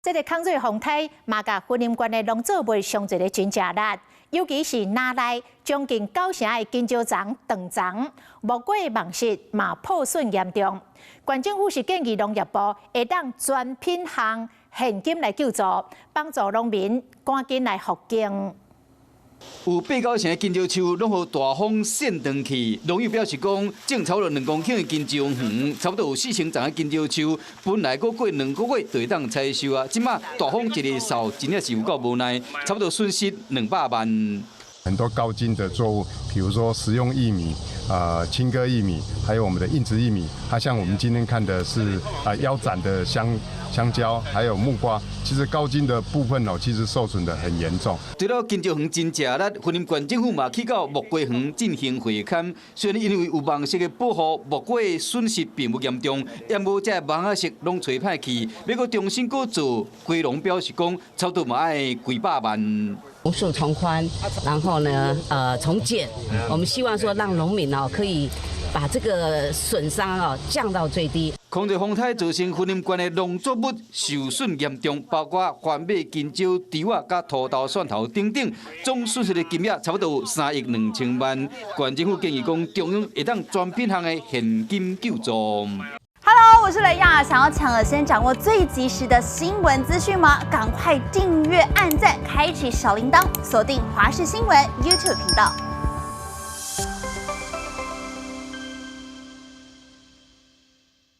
這个空水風颱嘛，共雲林縣的農作物傷一个真食力，尤其是林內將近九成的香蕉叢斷叢，木瓜的網室嘛破損嚴重。縣政府是建議農業部會當全品項現金來救助，幫助農民趕緊來復耕。有八九成的香蕉樹攏予大風扇斷去，農友表示講，種差不多2公頃的香蕉園，差不多有4000叢的香蕉樹，本來閣過2個月就會當採收啊，這馬大風一个掃，真正是有夠無奈，差不多損失200萬。很多高筋的作物，比如說食用玉米、青稞玉米，還有我們的硬質玉米，它像我們今天看的是啊腰斬的香蕉，還有木瓜，其實高筋的部分哦，其實受損得很嚴重。除了香蕉園真食力，雲林縣政府嘛去到木瓜園進行會勘。雖然因為有網室的保護，木瓜的損失並無嚴重，毋過這網仔室攏吹歹去，欲閣重新閣做，瓜農表示講，差不多嘛愛幾百萬。紅樹從寬，然後呢，重建。我們希望說，讓農民哦可以把這個損傷哦降到最低。空熱風颱造成雲林縣的農作物受損嚴重，包括番麥、香蕉、豬仔、佮土豆、蒜頭等等，總損失的金額差不多有3億2千萬。縣政府建議講，中央會當全品項的現金救助。 Hello，我是雷亞，想要搶先掌握最及時的新聞資訊嗎？趕快訂閱、按讚、開啟小鈴鐺，鎖定華視新聞 YouTube 頻道。